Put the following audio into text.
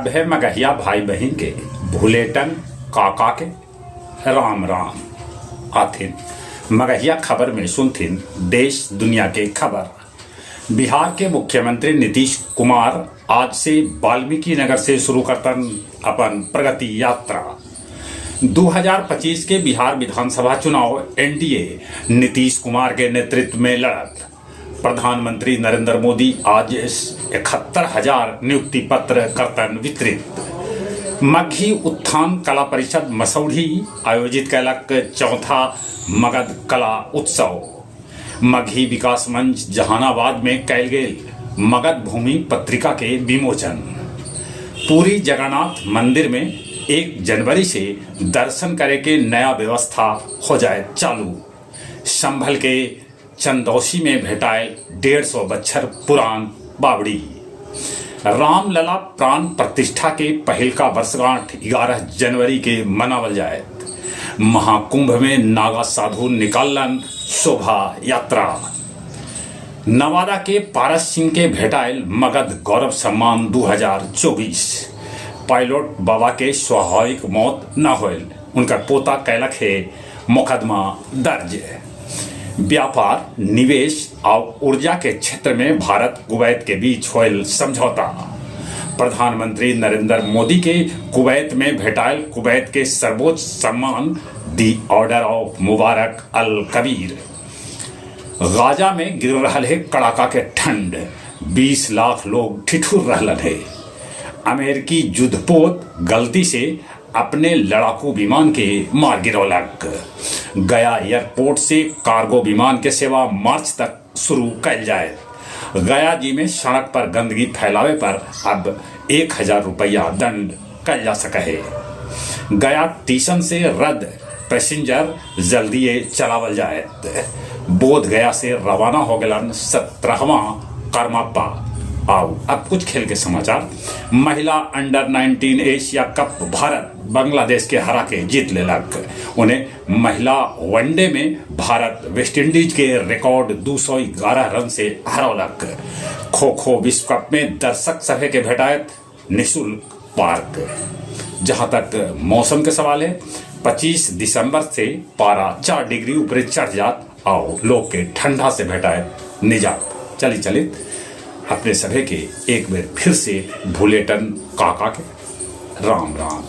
सभे मगहिया भाई बहिन के भुलेटन काका के राम राम। आथिन मगहिया खबर में सुनथिन देश दुनिया के खबर। बिहार के मुख्यमंत्री नीतीश कुमार आज से वाल्मीकि नगर से शुरू करतन अपन प्रगति यात्रा। 2025 के बिहार विधानसभा चुनाव एनडीए नीतीश कुमार के नेतृत्व में लड़त। प्रधानमंत्री नरेंद्र मोदी आज 71,000 नियुक्ति पत्र करतन वितरित। मगही उत्थान कला परिषद मसौढ़ी आयोजित कैलक चौथा मगध कला उत्सव। मगही विकास मंच जहानाबाद में कैल गेल मगध भूमि पत्रिका के विमोचन। पुरी जगन्नाथ मंदिर में 1 जनवरी से दर्शन करे के नया व्यवस्था हो जाए चालू। संभल के चंदौसी में भेटायल 150 बच्छर पुरान बावड़ी। रामलला प्राण प्रतिष्ठा के पहिलका वर्षगांठ 11 जनवरी के मनावल जाए। महाकुंभ में नागा साधु निकालन शोभा यात्रा। नवादा के पारस सिंह के भेटायल मगध गौरव सम्मान 2024। पायलट बाबा के स्वाभाविक मौत न होयल, उनका पोता कैलक है मुकदमा दर्ज। व्यापार, निवेश और ऊर्जा के क्षेत्र में भारत कुवैत के बीच होयल समझौता। प्रधानमंत्री नरेंद्र मोदी के कुवैत में भेटायल कुवैत के सर्वोच्च सम्मान the Order of Mubarak Al Kabeer. Gaza में गिर रहा है कड़ाका के ठंड, 20 लाख लोग ठिठुर रहलन है। अमेरिकी युद्धपोत गलती से अपने लड़ाकू विमान के मार गिरौलक। गया एयरपोर्ट से कार्गो विमान के सेवा मार्च तक शुरू कैल जाए। गया जी में सड़क पर गंदगी फैलावे पर अब 1,000 रुपया दंड कैल जा सके है। गया टीसन से रद्द पैसेंजर जल्दिए चलावल जाए। बोध गया से रवाना हो गलन 17वां कर्मापा। आओ अब कुछ खेल के समाचार। महिला under 19 Asia cup Bharat Bangladesh के हरा के जीत लेलक। उन्हें महिला वनडे में भारत वेस्टइंडीज के रिकॉर्ड 211 रन से हरौलक। खो खो विश्व कप में दर्शक सभे के भेटायत निःशुल्क पार्क। जहां तक मौसम के सवाल है, 25 दिसंबर से पारा 4 डिग्री ऊपर चढ़ जात और लोग के ठंडा से भेटायत निजात। चली चलित अपने सभे के एक बार फिर से भुलेटन काका के राम राम।